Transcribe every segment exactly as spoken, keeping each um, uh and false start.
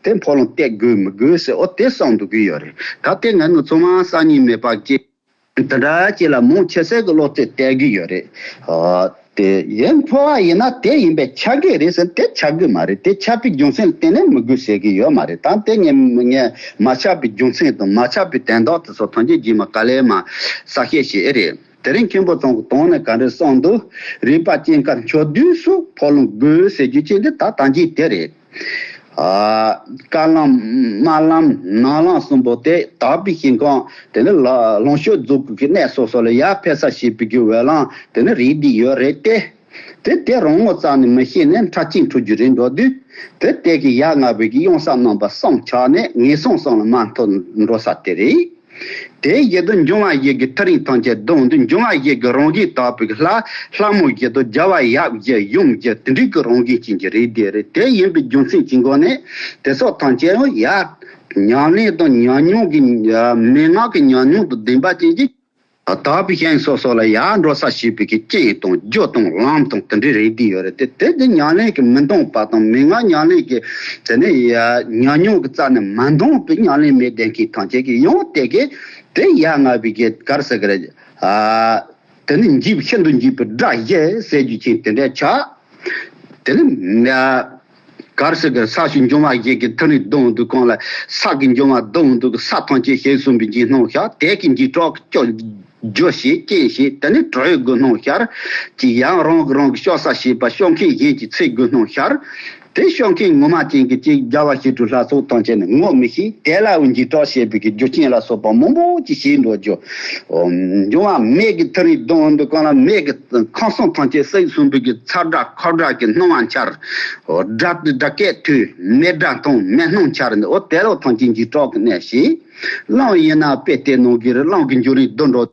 དེ་འཕོ་ལུང་གཏད་དགོས་མི་དགོས་ཟེར། འོ་དེ་གསུང་འདུག་གི་ཡོད་རེད། ད་དེ་ང་ནི་ཚང་མ་སང་ཉིན་མེད་པ་ཅིག་དེ་འདྲ་ཅིག་ལ་མང་ཆེ་ཤོས་ཀྱི་བློ་རྩེ་གཏད་གི་ཡོད་རེད། ཨ། དེ་ཡིན་འཕོ་བ་ཡིན་ན་དེ་ཡིན་པས་ཆགས་ཀྱི་རེད་ཟེར། དེ་ཆགས་ཀྱི་མ་རེད། དེ་ཆགས་པའི་རྒྱུ་མཚན་གཏན་ནས་མི་དགོས་ཟེར་གྱི་ཡོད་མ་རེད། ད་དེ་ངས་ངས་མ་ཆགས་པའི་རྒྱུ་མཚན་དང་མ་ཆགས་པའི་དོན་དག་དེ་ཚོ་ཐམས་ཅད་རྗེས་མ་ག་ལེ་མ་གསལ་བཤད་བྱེད་ཨེ་རེད། དེ་རིང་མཁན་པོ་ཚང་གི་དོན་ནས་ག་འདྲ་གསུངས་འདུག་རིག་པ་སྐྱེ་འགག་འཆར་དུས་སུ་འཕོ་ལུང་དགོས་ཟེར་རྒྱུ་ཅན་དེ་ད་ཐམས་ཅད་དེ་རེད། ཨ། བཀའ་ལམ་སྨོན་ལམ་ནང་ལམ་གསུམ་པོ་དེ་དག་པའི་ཞིང་ཁམས་དེ་ནི་ལ་ལོངས་སྤྱོད་རྫོགས་སྐུ་གི་གནས་སོ་སོ་ལ་ཡར་ཕེབས་ས་བྱེད་པའི་གི་འོས་ལམ་དེ་ནི་རེད་དེ་ཡོད་རེད་དེ། དེ་དེ་རང་ངོ་ཙམ་ནས་མི་ཤེས་ནས་འཕྲལ་ཕྱིན་འཁྲུལ་རྒྱུ་རེད་འགྲོ་དུས། དེ་དེ་གི་ཡ་ང་བའི་གི་ཡང་ས་རྣམ་པ་གསུམ་ཆགས་ནས་ངན་སོང་གསུམ་ལ་མ་ཐོན་འགྲོ་ས་དེ་རེད། དེའི་ཡིད་དུ་འབྱུང་བ་བཞི་གི་ཐག་རིང་ཐམས་ཅད་བསྡོམས་ཏེ་འབྱུང་བ་བཞི་གི་རང་བཞིན་དག་པའི་ལྷ། ལྷ་མོ་བཞི་དང་རྒྱལ་བ་ཡབ་བཞི་ཡུམ་བཞི་དེ་འདྲའི་གི་རང་བཞིན་ཅན་གྱི་རིགས་དེ་རེད། དེ་ཡིན་པའི་རྒྱུ་མཚན་གྱི་སྒོ་ནས་དེ་སོགས་ཐམས་ཅད་ཡང་ཡར་ཉམས་ལེན་དང་ཉམས་མྱོང་གི་མན་ངག་གི་ཉམས་མྱོང་དང་ལྡན་པ་ཅན་གྱི་དག་པའི་ཞིང་སོ་སོ་ལ་ཡར་འགྲོ་ས་བྱེད་པའི་གི་རྐྱེན་དང་རྒྱུ་དང་ལམ་དང་དེ་འདྲའི་རིགས་དེ་ཡོད་རེད། དེ་དེ་དེ་ཉམས་ལེན་གྱི་མི་འདང་བ་དང་མན་ངག་ཉམས་ལེན་གྱི་དེ་ནས་ཡ་ཉམས་མྱོང་གི་རྩ་ནས་མ་འདང་བའི་ཉམས་ལེན་མེད་བསྡད་མཁན་ཐམས་ཅད་ཀྱི་ཡང་དེ་གི་དེ་ཡ་ང་བའི་གི་གར་ཟེར་གི་རེད། ཨ། དེ་ནི་འཇིགས་ཤིན་ཏུ་འཇིགས་པའི་དགྲ་བཞི་ཟེར་རྒྱུ་ཅན་དེ་འདྲ་ཆགས། དེ་ནི་ཨ། གར་ཟེར་གི་ས་གཞི་འབྱུང་བ་བཞི་གི་ཐག་རིང་བསྡོམས་དུས་གང་ལ་ས་གི་འབྱུང་བ་བསྡོམས་དུས་ས་ཐམས་ཅད་ཞིག་གསུངས་པའི་འཇིགས་སྣང་ཤར། དེ་གི་འཇིགས་སྐྲག་སྐྱོ། རྒྱུ་ཞིག་རྐྱེན་ཞིག་དེ་ནི་གྲོལ་དགོས་སྣང་ཤར། ཅིག་ཡང་རང་གི་རང་གི་སྐྱོ་ས་ཞེས་པ་སྐྱོ་མཁན་གཞན་གྱིས་འཚོལ་དགོས་སྣང་ཤར། དེ་སྐྱོ་མཁན་ངོ་མ་ཅན་གྱི་ཅིག་རྒྱལ་བ་ཞི་ཁྲོའི་ལྷ་ཚོགས་ཐམས་ཅད་ནི་ངོ་མི་ཤེས། དེ་ལ་འཇིགས་སྐྲག་བྱེད་པའི་གི་རྒྱུ་རྐྱེན་ལ་སོགས་པ་མང་པོ་ཅིག་བྱེད་འགྲོ་རྒྱུ། འབྱུང་བ་མེ་གི་ཐག་རིང་བསྡོམས་དུས་གང་ལ་མེ་གི་ཁམས་གསུམ་ཐམས་ཅད་བསྲེགས་སོང་བའི་གི་ཚ་སྒྲ་ཁ་སྒྲ་གི་སྣང་བ་འཆར། སྒྲ་དེ་སྒྲ་སྐད་ཐོས། མེ་སྒྲ་མཐོང་། མེ་སྣང་འཆར་ནས་འོ་དེ་ལོ་ཐམས་ཅད་འཇིགས་སྐྲག་གི་གནས་ཤིག་རླུང་ཡིན་ན་དཔེ་དེ་ནང་གི་རེད། རླུང་གི་འབྱུང་རིམ་བསྡུ་འགྲོ།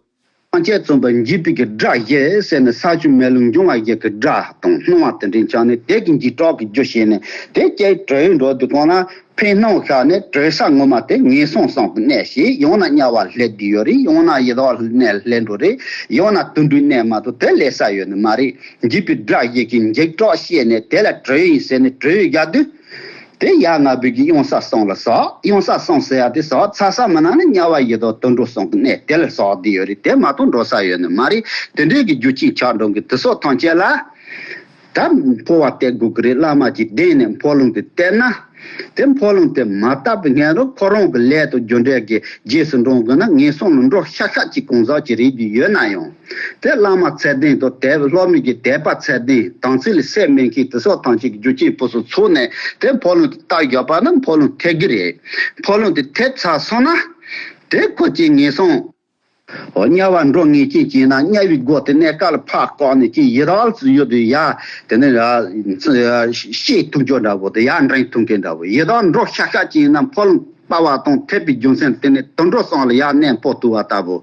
ཐམས་ཅད་མཚོན་པར་འཇིགས་པའི་གི་དགྲ་བཞི་ཟེར་ནས་ས་ཆུ་མེ་རླུང་འབྱུང་བ་བཞི་གི་དགྲ་དང་སྣང་བ་དེ་འདྲའི་འཆར་ནས་དེ་གི་འཇིགས་སྐྲག་གི་རྒྱུ་བྱས་ནས་དེ་སྐྱེ་གྲོལ་འགྲོ་དུས་གང་ལ་ཕན་སྣང་ཤར་ནས་གྲོལ་ས་ངོ་མ་དེ་ངན་སོང་གསུམ་གི་གནས་ཤིག་ཡང་ན་དམྱལ་བ་སླེབས་བསྡད་ཡོད་རེད། ཡང་ན་ཡི་དྭགས་གནས་སླེབས་འགྲོ་རེད། ཡང་ན་དུད་འགྲོའི་གནས་མ་གཏོགས་དེ་སླེབས་ས་ཡོད་ནི་མ་རེད། འཇིགས་པའི་དགྲ་བཞི་གི་འཇིགས་སྐྲག་བྱས་ནས་དེ་ལ་གྲོལ་ཡིན་ཟེར་ནས་གྲོལ་བཞག་དུས། དེ་ཡ་ང་བོད་ཀྱི་གཡང་ས་གསུམ་ལ་ཟག་གཡང་ས་གསུམ་ཟེར་ཡ་དེ་ཟག་ཚར་ས་མིན་ན་ནི་དམྱལ་བ་ཡི་དྭགས་དུད་འགྲོ་གསུམ་གི་གནས་དེ་ལ་ཟག་བསྡད་ཡོད་རེད། དེ་མ་གཏོགས་འགྲོ་ས་ཡོད་ནི་མ་རེད། དེ་འདྲའི་གི་རྒྱུ་རྐྱེན་ཆགས་འགྲོ་གི་དེ་སོགས་ཐམས་ཅད་ལ། ད་འཕོ་བ་གཏད་དགོས་ཀྱི་རེད། བླ་མ་གིས་བདེན་ནས་འཕོ་ལུང་དེ་བསྟན་ན། དེ་འཕོ་ལུང་དེ་མ་བཏབ་པའི་སྔོན་རུ་ཁོ་རང་གི་ལས་དང་རྒྱུ་འབྲས་ཀྱི་རྗེས་སུ་འབྲང་དགོས་ན་ངན་སོང་ལ་འགྲོ་ཤག་ཤག་ཅིག་གང་ཟག་ཅིག་རེད་དེ་ཡོད་ན་ཡང་། དེ་བླ་མ་ཚད་ལྡན་དང་དད་སློབ་མའི་གི་དད་པ་ཚད་ལྡན་དམ་ཚིག་ལ་སེམས་མེད་མཁན་དེ་སོགས་ཐམས་ཅད་ཀྱི་རྒྱུ་རྐྱེན་སྤུ་སུ་ཚུགས་ནས་དེ་འཕོ་ལུང་དེ་བཏབ་བཞག་པ་ན་འཕོ་ལུང་ཐེབས་ཀྱི་རེད། འཕོ་ལུང་དེ་ཐེབས་ཚར་སོང་ན། དེ་ཁོ་ཅིག་ངན་སོང་། དམྱལ་བ་འགྲོ་ངེས་ཅན་ཅིག་ཡིན་ན་དམྱལ་བའི་སྒོ་དེ་གནས་སྐབས་ལ་ཕར་བཀག་ནས་ཅིག་ཡི་དྭགས་སུ་ཡོད་དུས་ཡ། དེ་ནས་ཡ། ཤེས་ཐུབ་རྒྱུ་འདྲ་བོ་དེ་ཡ་འདྲེན་ཐུབ་མཁན་འདྲ་བོ་ཡི་དྭགས་འགྲོ་ཤག་ཤག་ཅིག་ཡིན་ན་འཕོ་ལུང་། ལྟ་བ་དང་ཐེབས་པའི་རྒྱུ་མཚན་དེ་ནི་དུད་འགྲོ་གསུམ་ལ་ཡར་གནས་སྤོ་ཐུབ་པ་ལྟ་བུ།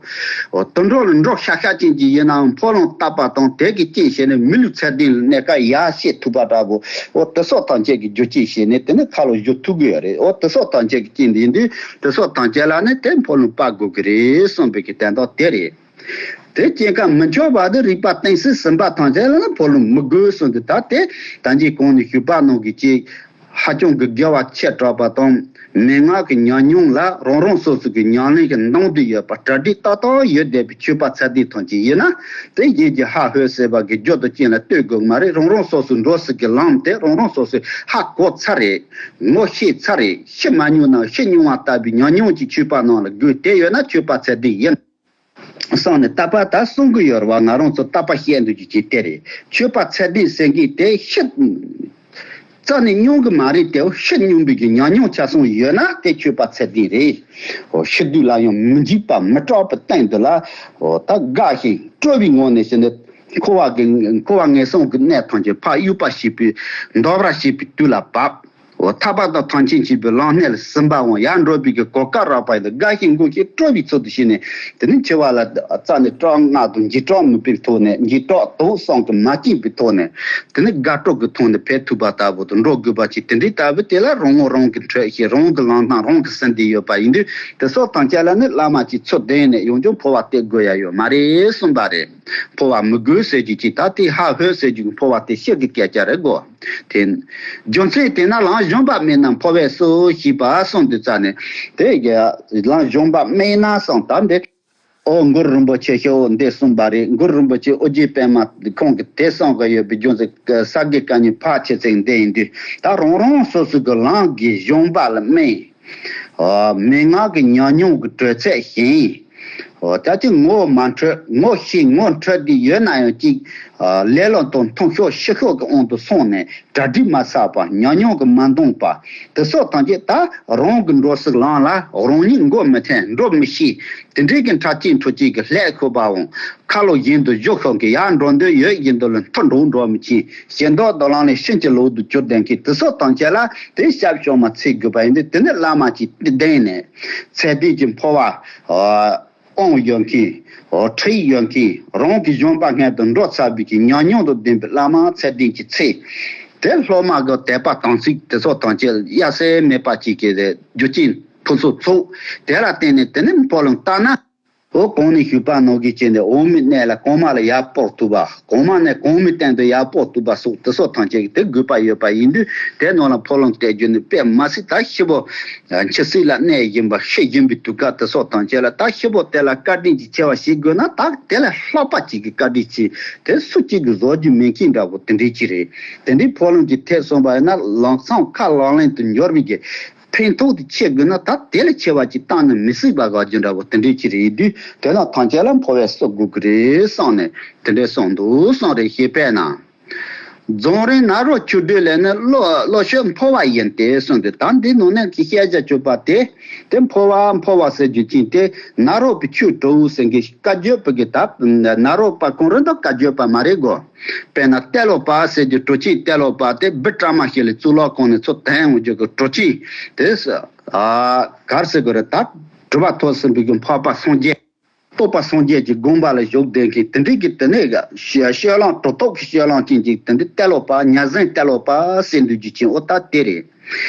འོ་དུད་འགྲོ་ལ་འགྲོ་ཤག་ཤག་ཅན་གྱི་ཡིན་ནའང་འཕོ་ལུང་བཏབ་པ་དང་དེ་གི་རྐྱེན་བྱས་ནས་མི་ལུས་ཚད་ལྡན་ལ་གནས་སྐབས་ཡར་སྐྱེ་ཐུབ་པ་འདྲ་བོ། འོ་དེ་སོགས་ཐམས་ཅད་ཀྱི་རྒྱུ་རྐྱེན་བྱས་ནས་དེ་ནི་ཁ་ལོ་བཞུ་ཐུབ་ཀྱི་ཡོད་རེད། འོ་དེ་སོགས་ཐམས་ཅད་ཀྱི་རྐྱེན་ཡིན་དུས་དེ་སོགས་ཐམས་ཅད་ལ་ནི་དེ་འཕོ་ལུང་བཏབ་དགོས་ཀྱི་རེད་གསུངས་པའི་གི་དོན་དག་དེ་རེད། དེ་སྐྱེ་ཁམས་མི་འཆོལ་བ་དེ་རིག་པ་གཏིང་ཟབ་ཟིན་པ་ཐམས་ཅད་ལ་ནི་འཕོ་ལུང་མི་དགོས་གསུངས་ཏེ། ད་དེ་ད་གིན་གོང་ནས་ཞུས་པ་ནང་གི་ཅིག་ཧ་ཅང་གི་དགེ་བ་ཆེ་དྲགས་པ་དང་མན་ངག་གི་ཉམས་མྱོང་ལ་རང་རང་སོ་སོ་གི་ཉམས་ལེན་གྱི་འདང་དུ་ཡོད་པ་གྲ་སྒྲིག་ཏག་ཏག་ཡོད་བསྡད་པའི་ཆོས་པ་ཚད་ལྡན་ཐམས་ཅད་ཡིན་ན། དེ་གཞན་གྱི་ཧ་ཧོ་ཟེར་བ་གི་རྒྱུ་དང་རྐྱེན་ལ་ལྟོས་དགོས་མ་རེད། རང་རང་སོ་སོའི་འགྲོ་སའི་གི་ལམ་དེ་རང་རང་སོ་སོས་ཧ་གོ་ཚར་རེད། ངོ་ཤེས་ཚར་རེད། ཤི་མ་མྱོང་ན་ཤི་མྱོང་བ་ལྟ་བུའི་ཉམས་མྱོང་ཅིག་ཆོས་པ་ནང་ལ་དགོས། དེ་ཡོད་ན་ཆོས་པ་ཚད་ལྡན་ཡིན། སོང་ནས་ད་པ་ད་གསུང་གི་ཡོད་རེད་བ། ང་རང་ཚོ་ད་པ་བཤད་འདུག་རྒྱུ་ཅིག་དེ་རེད། ཆོས་པ་ཚད་ལྡན་ཟེར་མཁན་དེ་ཤི་རྩ་ནས་མྱོང་གི་མ་རེད་དེ། ཤི་མྱོང་བའི་གི་ཉམས་མྱོང་ཆ་ཚང་ཡོད་ན་དེ་ཆོས་པ་ཚད་ལྡན་རེད། འོ་ཤི་དུས་ལ་ཡང་མི་འཇིགས་པ་མི་སྐྲག་པའི་སྟེང་དུ་ལ། འོ་ད་དགའ་ཞིང་སྤྲོ་བའི་ངང་ནས་ཟེར་ནས་འཁོར་བ་གི་འཁོར་བ་ངན་སོང་གི་གནས་ཐམས་ཅད་ཕར་གཡུག་པ་བྱེད་པའི་འདོར་བ་བྱེད་པའི་དུས་ལ་བབ། འོ་ཐར་པ་དང་ཐམས་ཅད་མཁྱེན་པའི་ལམ་སྣེ་ལ་ཟིན་པའང་ཡར་འགྲོ་བའི་གི་གོ་སྐབས་རག་པ་ཡིན་ལ། དགའ་ཞིང་མགུ་ཞིང་སྤྲོ་བའི་ཚུལ་དུ་ཞིག་ནས་དེ་ནི་འཆི་བ་ལ་རྩ་ནས་སྐྲག་སྣང་དང་འཇིགས་སྐྲག་མེད་པའི་ཐོག་ནས། འཇིགས་སྐྲག་དུག་གསུམ་གྱིས་མ་བཅིངས་པའི་ཐོག་ནས་དེ་ནི་དགའ་སྤྲོ་གི་ཐོག་ནས་ཕེབས་ཐུབ་པ་ལྟ་བུ་དང་འགྲོ་དགོས་པ་ཅིག་དེ་འདྲའི་ལྟ་བུ་དེ་ལ་རང་ངོ་རང་གིས་འཕྲོད་ཤེས། རང་གི་ལམ་སྣ་རང་གིས་ཟིན་བསྡད་ཡོད་པ་ཡིན་དུས། དེ་སོགས་ཐམས་ཅད་ལ་ནི་བླ་མ་གིས་ཚུར་བསྟེན་ནས་ཡང་བསྐྱར་འཕོ་བ་སྟེར་དགོས་ཡ་ཡོད་མ་རེད་གསུངས་པ་རེད། འཕོ་བ་མི་དགོས་ཟེར་རྒྱུ་ཅིག་ད་དེ་ཧ་ཧོད་ཟེར་རྒྱུ་གི་འཕོ་བ་དེ་ཕྱིར་གི་སྐད་ཆ་རེད་གོ། དེ་རྒྱུ་མཚན་དེ་ན་ལམ་གཞོན་པ་མེད་ན་འཕོ་བའི་སྲོག་ཞེས་པ་གསུངས་དུས་ཙ་ནས་དེ་ལམ་གཞོན་པ་མེད་ན་གསུངས་ད་འདི། ཨོ་གུ་རུ་རིན་པོ་ཆེ་ཤོག་འདི་གསུངས་པ་རེད། གུ་རུ་རིན་པོ་ཆེ་ཨོ་རྒྱན་པད་མ་ཁོང་གི་དེ་གསུངས་གི་ཡོད་པའི་རྒྱུ་མཚན་ས་དགེ་བཀའ་རྙིང་ཕལ་ཆེར་ཚིག་འདི་ཡིན་དུས་ད་རང་རང་སོ་སོ་གི་ལམ་གྱི་གཞོན་པ་ལ་སྨན། ཨོ་མན་ངག་གི་ཉམས་མྱོང་གི་དྲོད་ཚད་ཞན། ཨོ་ད་ཅི་ངོ་མ་འཕྲོད་ངོ་ཤེས་ངོ་འཕྲོད་དེ་ཡོད་ན་ཡང་ཅིག་ཨ་ལས་སླ་དང་མཐོང་ཤོས་ཤི་ཤོས་ཀྱི་དབང་དུ་སོང་ནས་གྲ་སྒྲིག་མ་ཚར་བ་ཉམས་མྱོང་གི་མ་འདང་བ་དེ་སོགས་ཐམས་ཅད་ད་རང་གི་འགྲོ་སའི་ལམ་ལ་རང་ཉིད་མགོ་མི་ཐོན་འགྲོ་མི་ཤེས། དེ་འདྲའི་གི་འཁྲབ་ཅན་འཁྲུག་ཅན་གྱི་ལྷད་ཁུག་པའང་ཁ་ལོ་བཞིན་དུ་བཞུགས་ཤོག་གི་ཡར་འགྲོ་འདོད་ཡོད་བཞིན་དུ་ལ་མཐོ་འགྲོ་འགྲོ་མི་ཆེན་ཞེ་མདོག་དང་ལམ་ལས་ཤིན་ཅི་ལོག་ཏུ་གྱུར་ལྡན་གྱི་དེ་སོགས་ཐམས་ཅད་ལ་དེ་ཞབས་ཞུམ་མ་ཚེ་དགོས་པ་ཡིན་དུས་དེ་ནི་བླ་མ་གཅིག་བདེན་ནས་ཚད་ལྡན་གྱི་འཕོ་བ། དབང་ཡོད་མཁན། ཁྲིད་ཡོད་མཁན། རང་གི་གཞོན་པ་སྔོན་དུ་འགྲོ་ཚར་བའི་གི་ཉམས་མྱོང་དང་ལྡན་པའི་བླ་མ་ཚད་ལྡན་གྱི་ཚེ། དེ་སློབ་མ་གི་དད་པ་དམ་ཚིག་དེ་ཚོ་དང་བཅས་གཡའ་སེ་མེད་པ་ཅིག་གི་རྒྱུ་རྐྱེན་ཕུན་སུམ་ཚོགས། དེ་ལ་བརྟེན་ནས་དེ་ནས་འཕོ་ལམ་བལྟ་ན། འོ་གོང་ནས་ཞུས་པ་ནང་བཞིན་བྱས་ནས་འོག་མའི་གནས་ལ་གོང་མ་ལ་ཡར་སྤོ་ཐུབ་པ། གོང་མ་ནས་གོང་མའི་སྟེང་དུ་ཡར་སྤོ་ཐུབ་པ་སོགས་དེ་ཚོ་ཐམས་ཅད་ཀྱི་དེ་དགོས་པ་ཡོད་པ་ཡིན་དུས་དེ་ནང་ལ་འཕོ་ལམ་གཏད་རྒྱུ་ནི་དཔེ་མ་སྲིད་ད་ཤི་བོ། འཆི་སྲིད་ལ་གནས་བཞིན་པ་ཤི་བཞིན་པའི་དུས་སྐབས་དེ་སོགས་དང་བཅས་ལ་ད་ཤི་བོ་དེ་ལ་བཀའ་དྲིན་གྱི་ཆེ་བ་ཞིག་དགོས་ན་ད་དེ་ལས་ལྷག་པ་ཅིག་གི་བཀའ་དྲིན་ཆེ་དེ་སུ་གཅིག་གིས་བཟོ་རྒྱུ་མེད་མཁན་འདྲ་བོ་དེ་འདྲའི་ཅིག་རེད། དེ་འདྲའི་འཕོ་ལམ་གྱི་ཐད་སོང་བ་ཡིན་ན་ལམ་སང་ཁ་ལག་ལེན་དུ་འབྱོར་བའི་གི་ཕན་ཐོགས་དེ་ཆེ་དགོས་ན་ད་དེ་ལས་ཆེ་བ་ཅིག་བཏང་ན་མི་སྲིད་པ་དགའ་རྒྱུ་འདྲ་བོ་དེ་འདྲའི་ཅིག་རེད་དུས་དེ་ལ་ཐམས་ཅད་ལ་འཕོ་བའི་སྲོག་དགོས་ཀྱི་རེད་བསམ་ནས་དེ་འདྲའི་གསུངས་འདུག་གསུངས་རེད་ཞེས་པས་ན། རྫོང་རིང་ནཱ་རོ་ཆོས་སྒྲོན་ལས་ནི་བློ་བློ་ཆོས་འཕོ་བ་ཡིན་ཏེ་གསུངས་ཏེ་ད་འདི་ནང་ནས་ཀྱི་བཤད་བྱ་སྤྱོད་པ་དེ་དེ་འཕོ་བ་འཕོ་བ་ཟེར་རྒྱུ་ཅན་དེ་ནཱ་རོ་པའི་ཆོས་དྲུག་ཟེར་མཁན་བཀའ་བརྒྱུད་པ་གི་ད་ནཱ་རོ་པ་གང་རུང་དང་བཀའ་བརྒྱུད་པ་མ་རེད་གོ། དཔེར་ན་ཏེ་ལོ་པ་ཟེར་རྒྱུ་གྲུབ་ཆེན་ཏེ་ལོ་པ་དེ་བི་ཀྲ་མ་ཤཱི་ལའི་གཙུག་ལག་ཁང་ནས་ཚུར་དོན་ཡོང་རྒྱུ་གི་གྲུབ་ཆེན་དེ་ཨ་གར་ཟེར་གི་རེད་ད་གྲུབ་པ་ཐོབ་ཟིན་པའི་གི་འཕགས་པ་སངས་རྒྱས། རྟོགས་པ་སངས་རྒྱས་ཀྱི་དགོངས་པ་ལ་བཞུགས་བསྡད་མཁན་དེ་འདྲའི་གི་དེ་ནས་ཤ་ཤ་ལང་གྲུབ་ཐོབ་ཀྱི་ཤ་ལང་ཅན་གྱི་དེ་འདྲའི་ཏེ་ལོ་པ་ཉ་ཟན་ཏེ་ལོ་པ་ཟེར་འདུག་རྒྱུ་ཅན་འོ་ད་དེ་རེད།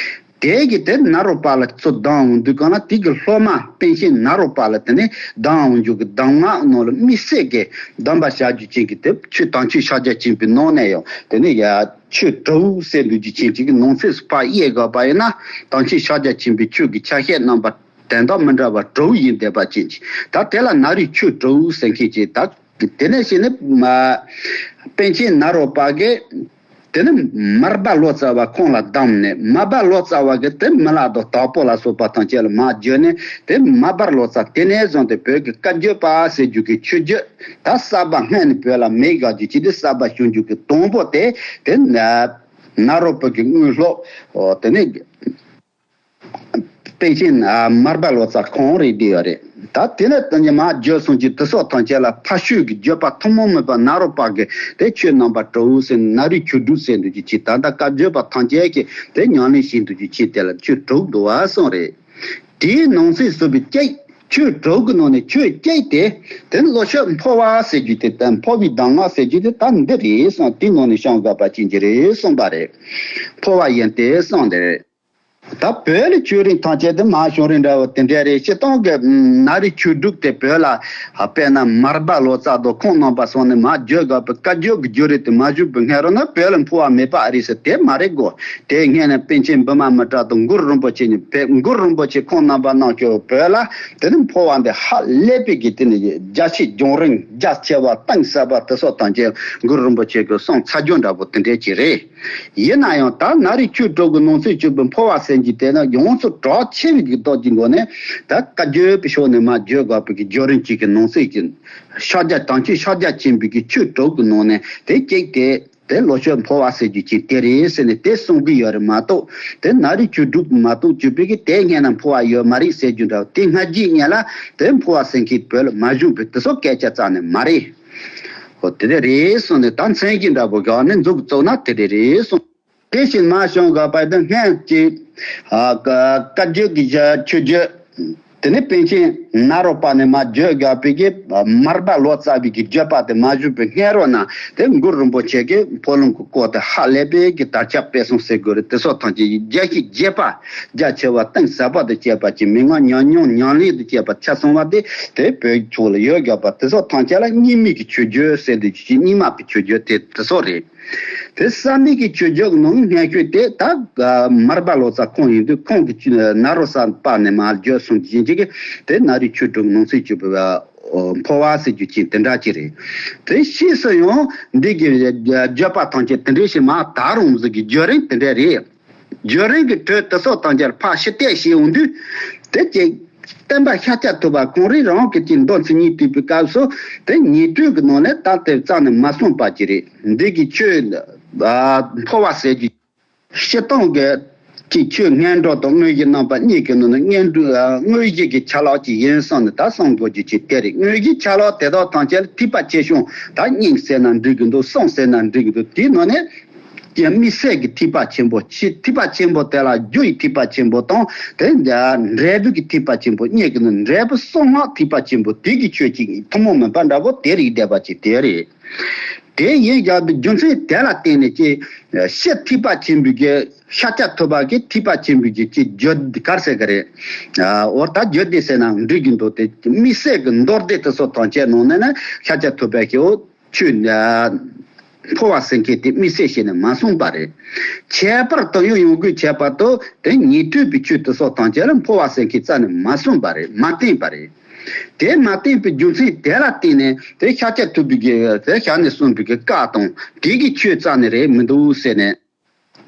དེ་གི་དེ་ནཱ་རོ་པ་ལ་ཚུར་གདམས་འོང་དུས་གང་ལ་དེ་གི་སློབ་མ་པཎ་ཆེན་ནཱ་རོ་པ་ལ་དེ་ནས་གདམས་འོང་རྒྱུ་གི་གདམས་ངག་ནང་ལ་དམིགས་བསལ་གྱི་གདམས་པ་བྱ་རྒྱུ་ཅན་གྱི་དེ་ཆོས་དམ་ཆོས་ཕྱག་རྒྱ་ཆེན་པོའི་ནང་ནས་ཡང་དེ་ནས་ཡ་ཆོས་དྲུག་ཟེར་འདུག་རྒྱུ་ཅན་གྱི་ནང་གསེས་སུ་ཕར་དབྱེ་དགོས་པ་ཡིན་ན་དམ་ཆོས་ཕྱག་རྒྱ་ཆེན་པོའི་ཆོས་ཀྱི་ཆ་ཤས་རྣམ་པ། དོན་དག་མི་འདྲ་བ་དྲུག་ཡིན་བསྡད་པ་ཅན་གྱི་ད་དེ་ལ་ནཱ་རོའི་ཆོས་དྲུག་ཟེར་མཁན་གྱི་ད་དེ་ནས་བྱས་ནས་མ་པཎ་ཆེན་ནཱ་རོ་པ་གིས་དེ་ནི་མར་པ་ལོ་ཙཱ་བ་ཁོང་ལ་གདམས་ནས་མར་པ་ལོ་ཙཱ་བ་གིས་དེ་མི་ལ་དང་དྭགས་པོ་ལ་སོགས་པ་དང་བཅས་ལ་མར་བརྒྱུད་ནས་དེ་མར་པ་ལོ་ཙཱ་དེ་ནས་བཟུང་སྟེ་བོད་ཀྱི་བཀའ་བརྒྱུད་པ་ཟེར་རྒྱུ་གི་ཆོས་བརྒྱུད་ད་གསར་པ་སྔོན་ནས་བོད་ལ་མེད་དགའ་རྒྱུ་ཅི་སྟེ་གསར་པ་བྱུང་རྒྱུ་གི་དང་པོ་དེ་དེ་ནཱ་རོ་པ་གི་དངོས་སློབ་དེ་ནས། པཎ་ཆེན་མར་པ་ལོ་ཙཱ་ཁོང་རེད་བསྡད་ཡོད་རེད། ད་དེ་ནས་དེ་ནས་མར་བརྒྱུད་སོང་གི་དེ་སོགས་ཐམས་ཅད་ལ་ཕ་ཤུལ་གྱི་བརྒྱུད་པ་ཐུན་མོང་མིན་པ་ནཱ་རོ་པ་གི་དེ་ཆོས་རྣམ་པ་དྲུག་ཟེར་ནཱ་རོའི་ཆོས་དྲུག་ཟེར་འདུག་ཅིག་ཅིག་ད་ལྟ་བཀའ་བརྒྱུད་པ་ཐམས་ཅད་ཀྱིས་དེ་ཉམས་ལེན་བྱེད་འདུག་ཅིག་ཅིག་དེ་ལ་ཆོས་དྲུག་འདུག་བ་གསུངས་རེད། དེའི་ནང་གསེས་སུ་བའི་གཅིག་ཆོས་དྲུག་གི་ནང་ནས་ཆོས་གཅིག་དེ་དེ་ནི་བློ་ཆོས་འཕོ་བ་ཟེར་རྒྱུ་དེ་ད་འཕོ་བའི་གདམས་ངག་ཟེར་རྒྱུ་དེ་ད་འདི་རེད་གསུངས་དེའི་ནང་ནས་བཤད་དགོས་པ་ཅན་གྱི་རེད་གསུངས་པ་རེད། འཕོ་བ་ཡིན་ཏེ་གསུངས་དེ་རེད། ད་བོད་ལ་ཆོས་རིག་ཐམས་ཅད་དེ་མ་བྱུང་རིང་འདྲ་བོ་དེ་འདྲ་རེད། སྤྱིར་བཏང་གི་ནཱ་རོའི་ཆོས་དྲུག་དེ་བོད་ལ་དཔེར་ན་མར་པ་ལོ་ཙཱ་དང་ཁོང་རྣམ་པ་སོང་ནས་མར་བརྒྱུད་དགོས་པའི་བཀའ་བརྒྱུད་ཀྱི་བརྒྱུད་རིམ་དེ་མ་བྱུང་བའི་སྔོན་རོལ་ན་བོད་ལ་འཕོ་བ་མེད་པ་ཨ་རེད་ཟེར་དེ་མ་རེད་གོ། དེ་སྔོན་ནས་པཎ་ཆེན་བི་མ་མི་ཏྲ་དང་གུ་རུ་རིན་པོ་ཆེ་གཉིས་བོད་གུ་རུ་རིན་པོ་ཆེ་ཁོང་རྣམ་པ་རྣམས་ཀྱིས་བོད་ལ་དེ་ནི་འཕོ་བ་འདི་ཧ་ལས་པའི་གི་དེ་ནི་རྒྱ་ཆེ་རྒྱང་རིང་རྒྱ་ཆེ་བ་གཏིང་ཟབ་པ་དེ་སོགས་དང་བཅས་གུ་རུ་རིན་པོ་ཆེ་གི་གསུང་ཚ་རྒྱུད་འདྲ་པོ་དེ་འདྲས་ཅིག་རེད། ཡིན་ན་ཡང་ད་ནཱ་རོའི་ཆོས་དྲུག་གི་ནང་གསེས་གཅིག་པའི་འཕོ་བ་ཟེར་གྱི་དེ་ནི་ཡོངས་སུ་གྲགས་ཆེ་བའི་གི་སྟོབས་ཀྱི་སྒོ་ནས་ད་བཀའ་བརྒྱུད་པའི་ཕྱོགས་ནས་མར་བརྒྱུད་དགོས་པའི་གི་བརྒྱུད་རིམ་གཅིག་གི་ནང་གསེས་ཀྱི་ཕྱག་རྒྱ་དམ་ཆོས་ཕྱག་རྒྱ་ཆེན་པོའི་གི་ཆོས་དྲུག་གི་ནང་ནས་དེ་གཅིག་དེ་དེ་བློ་ཆོས་འཕོ་བ་ཟེར་རྒྱུ་གཅིག་དེ་རེད་ཟེར་ནས་དེ་གསུང་གི་ཡོད་རེད་མ་གཏོགས་དེ་ནཱ་རོའི་ཆོས་དྲུག་མ་གཏོགས་གཅིག་པའི་གི་དེ་སྔོན་ན་འཕོ་བ་ཡོད་མ་རེད་ཟེར་རྒྱུ་འདྲ་བ་དེ་སྔ་རྗེས་སྔོན་ལ་དེ་འཕོ་བ་ཟེར་མཁན་བོད་ལ་མ་བྱུང་བའི་དེ་ཚོ་སྐད་ཆ་རྩ་ནས་མ་རེད། ཨོ་དེ་འདྲ་རེད་གསུངས་ནས་ད་མཚན་གཞི་འདྲ་པོ་གང་ནས་མཛུབ་བཙུགས་ན་དེ་འདྲ་རེད་གསུངས། དེ་བཞིན་མ་བྱུང་དགོས་པ་དང་སྔོན་གྱི་ཨ་བཀའ་བརྒྱུད་ཀྱི་ཆོས་བརྒྱུད་ དེ་ནས་པཎ་ཆེན་ནཱ་རོ་པ་ནས་མར་བརྗོད་དགོས་པའི་གི་མར་པ་ལོ་ཙཱ་བའི་གི་བརྗོད་པ་དེ་མ་བཞུགས་པའི་སྔ་རོལ་ན། དེ་གུ་རུ་རིན་པོ་ཆེ་གིས་འཕོ་ལུང་གི་སྐོར་དེ་ཧ་ལས་པའི་གི་དར་ཁྱབ་སྤེལ་གསུམ་ཟེར་དགོས་རེད། དེ་སོགས་ཐམས་ཅད་རྒྱས་བཤད་རྒྱས་པ། རྒྱ་ཆེ་བ་གཏིང་ཟབ་པ་དང་བཅས་པ་གྱི་མན་ངག་ཉམས་མྱོང་ཉམས་ལེན་དང་བཅས་པ་ཆ་ཚང་བ་དེ་དེ་བོད་ཕྱོགས་ལ་ཡོད་དགོས་པ། དེ་སོགས་ཐམས་ཅད་ལ་གཉིས་མེད་ཀྱི་ཆོས་བརྒྱུད་ཟེར་དུས་ཀྱི་གཉིས་མེད་པའི་ཆོས་བརྒྱུད་དེ་དེ་སོགས་རེད། དེ་བསམ་ཡས་ཀྱི་ཆོས་བརྒྱུད་ནང་སྔ་ཤོས་དེ་ད་མར་པ་ལོ་ཙཱ་ཁོང་ཡིན་དུས། ཁོང་གི་ནཱ་རོ་ས་པ་ནས་མར་བརྒྱུད་སོང་གི་ཅིག་གི་དེ་ནཱ་རོའི་ཆོས་དྲུག་ནང་གསེས་ཀྱི་འཕོ་བ་ཟེར་རྒྱུ་ཅིག་དེ་འདྲ་ཅིག་རེད། དེ་ཕྱིས་སུ་ཡང་འདི་གི་བརྗོད་པ་ཐམས་ཅད་དེ་འདྲའི་ཞིག་མ་ད་རུང་ཟིག་གི་བརྒྱུད་རིམ་དེ་འདྲ་རེད། བརྒྱུད་རིམ་གྱི་ཁྲོད་དེ་སོགས་ཐམས་ཅད་ཕར་ཕྱིར་བལྟས་བྱས་ཡོང་དུས། དེ་ཅིག་བསྟན་པ་ཤཱཀྱ་ཐུབ་པ་ཁོང་རང་རང་གི་ཅིག་མདོ་མཚན་ཉིད་བསྡུས་པའི་སྐབས་སུ། དེ་ཉན་ཐོས་ཀྱི་ནང་ནས་ད་དེ་རྩ་ནས་མ་གསུངས་པ་ཅིག་རེད། འདི་གི་ཆོས་ཨ་འཕོ་བ་ཟེར་རྒྱུ། སྤྱིར་བཏང་གི་ཅིག་ཆོས་སྔོན་འགྲོ་དང་དངོས་གཞི་རྣམ་པ་གཉིས་ཀྱི་ནང་ནས་སྔོན་འགྲོ་ཨ་དངོས་གཞི་གི་ཆ་ལག་ཅིག་ཡིན་བསམ་ནས་ད་གསུང་དགོས་རྒྱུ་ཅིག་དེ་རེད། དངོས་གཞི་ཆ་ལག་དེ་དག་ཐམས་ཅད་ལ་ཐེག་པ་ཆེ་ཆུང་ད་སྙིང་ཟེར་ན་འགྲིག་གི་འདུག། གསུང་ཟེར་ན་འགྲིག་གི་འདུག། དེའི་ནང་ནས་ཀྱི་དམིགས་བསལ་གྱི་ཐེག་པ་ཆེན་པོ། ཆེ་ཐེག་པ་ཆེན་པོ་དེ་ལ་རྒྱུ་ཡི་ཐེག་པ་ཆེན་པོ་དང་། དེ་འབྲས་བུ་གི་ཐེག་པ་ཆེན་པོ་གཉིས་ཀྱི་ནང་འབྲས་བུ་གསང་སྔགས་ཐེག་པ་ཆེན་པོ་དེ་གི་ཆོས་ཅིག་ཐུན་མོང་མིན་པ་འདྲ་པོ་དེ་རིགས་བསྡད་པ་ཅིག་དེ་རེད། དེ་ཡིན་ཀྱང་རྒྱུ་མཚན་དེ་ལ་བརྟེན་ནས་ཀྱི་ཕྱི་ཐེག་པ་ཆེན་པོའི་གི་ཤཱཀྱ་ཐུབ་པ་གི་ཐེག་པ་ཆེན་པོའི་གི་ཅིག་བརྒྱུད་གར་ཟེར་གི་རེད། འོ་ད་བརྒྱུད་དེ་ཟེར་ན་འགྲིག་གི་འདུག། དེ་དམིགས་བསལ་གྱི་མདོ་སྡེ་དེ་ཚོ་ཐམས་ཅད་ནང་ནས་ན་ཤཱཀྱ་ཐུབ་པ་གི་འོ། ཆོས་འཕོ་བ་ཟེར་མཁན་དེ་དམིགས་བསལ་བྱས་ནས་མ་གསུངས་པ་རེད། ཁྱད་པར་དུ་ཡང་ཡོང་སྒོས་ཁྱད་པར་དུ་དེ་ཉན་ཐོས་པའི་ཆོས་དེ་སོགས་ཐམས་ཅད་ལ་འཕོ་བ་ཟེར་མཁན་རྩ་ནས་མ་གསུངས་པ་རེད། མ་བསྟན་པ་རེད། དེ་མ་བསྟན་པའི་རྒྱུ་མཚན་དེ་ལ་བརྟེན་ནས་དེ་ཤཱཀྱ་ཐུབ་པའི་གི་དེ་ཞལ་ནས་གསུངས་པའི་གི་བཀའ་དང་དེ་གི་ཆོས་རྩ་ནས་རེད་མི་འདུག་ཟེར་ནས།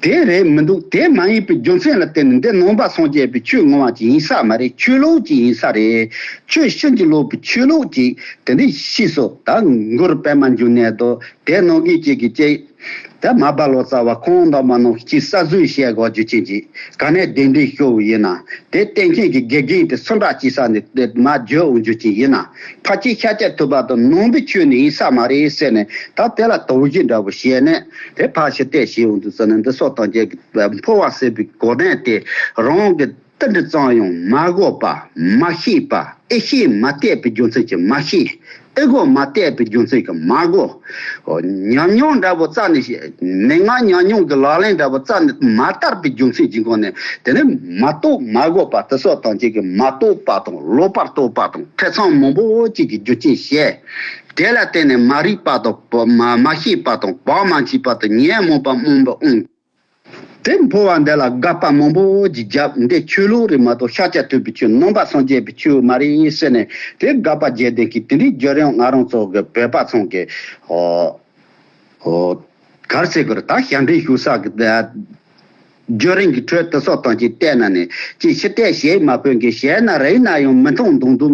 དེ་རེད་མི་འདུག། དེ་མ་ཡིན་པའི་རྒྱུ་མཚན་ལ་བརྟེན་ནས་འདི་ནང་པ་སངས་རྒྱས་པའི་ཆོས་ངོ་བ་ཅིག་ཡིན་ས་མ་རེད། ཆོས་ལུགས་ཅིག་ཡིན་ས་རེད། ཆོས་ཕྱིན་ཅི་ལོག་པའི་ཆོས་ལུགས་ཅིག་དེ་འདྲའི་ཕྱིས་སུ་ད་གུ་རུ་པདྨ་འབྱུང་གནས་དང་དེ་ནང་གི་ཅིག་གི་ཅིག་ད་མར་པ་ལོ་ཙཱ་བ་ཁོང་དང་མ་ནང་གི་ཅིག་གསར་བཟོས་བྱས་དགོས་རྒྱུ་ཅན་ཅིག། ག་ནས་གདན་འདྲེན་ཞུ་བ་ཡིན་ན། དེ་བསྟེན་མཁན་གྱི་དགེ་རྒན་དེ་སུ་འདྲ་ཅིག་ས་ནས་དེ་མར་བརྗོད་འོང་རྒྱུ་ཅིག་ཡིན་ན། ཕལ་ཆེར་ཤཱཀྱ་ཐུབ་པ་དང་ནང་པའི་ཆོས་ནས་ཡིན་ས་མ་རེད་ཟེར་ནས། ད་དེ་ལ་དོགས་གཞི་འདྲ་པོ་བྱས་ནས་དེ་ཕར་ཕྱིར་བལྟས་བྱས་འོང་དུས་ཙམ་ནས། འདི་སོགས་ཐམས་ཅད་ཀྱི་འཕོ་བ་ཟེར་བའི་གོ་དོན་དེ་རང་གི་ཏིལ་འབྲུ་ཙམ་ཡང་མ་གོས་པ། མ་ཤེས་པ། ཨེ་ཤེས་མ་བལྟས་པའི་རྒྱུ་མཚན་གྱིས་མ་ཤེས། ཨེ་གོ་མ་བལྟས་པའི་རྒྱུ་མཚན་གྱིས་མ་གོ། ཉམས་མྱོང་འདྲ་པོ་རྩ་ནས་ཤེས། མན་ངག་ཉམས་མྱོང་གི་ལག་ལེན་འདྲ་པོ་རྩ་ནས་མ་དར་བའི་རྒྱུ་མཚན་གྱི་སྒོ་ནས། དེ་ནི་མ་རྟོགས་མ་གོ་བ། དེ་སོགས་ཐམས་ཅད་ཀྱིས་མ་རྟོགས་པ་དང་ལོག་པར་རྟོག་པ་དང་ཐེ་ཚོམ་མང་པོ་ཅིག་གི་རྒྱུ་རྐྱེན་བྱས། དེ་ལ་བརྟེན་ནས་མ་རིག་པ་དང་མ་མ་ཤེས་པ་དང་བག་མ་ཆགས་པ་དང་ཉོན་མོངས་པ་རྨོངས་པ་འོང་། དེ་འཕོ་བ་འདི་ལ་དགག་པ་མང་པོ་ཅིག་བརྒྱབ། འདི་ཆོས་ལུགས་རེད་མ་གཏོགས་ཤཱཀྱ་ཐུབ་པའི་ཆོས། ནང་པ་སངས་རྒྱས་པའི་ཆོས་མ་རེད་ཟེར་ནས་དེ་དགག་པ་བརྒྱབ་བསྡད་མཁན་དེ་འདྲའི་བརྒྱུད་རིམ་ང་རང་ཚོ་གི་བོད་པ་ཚང་གི་ཨོ་ཨོ་ག་རེ་ཟེར་དགོས་རེད། ད་ཞབས་འདྲེན་ཞུ་ས་གི་བརྒྱུད་རིམ་གྱི་ཁྲོད་དེ་སོགས་ཐམས་ཅད་བལྟས་ན་ནི་ཅིག་ཕྱི་བལྟས་ཞེས་མ་ཕོད་མཁན། བྱས་ན་རིག་ན་ཡང་མི་མཐོང་མཐོང་འདུག།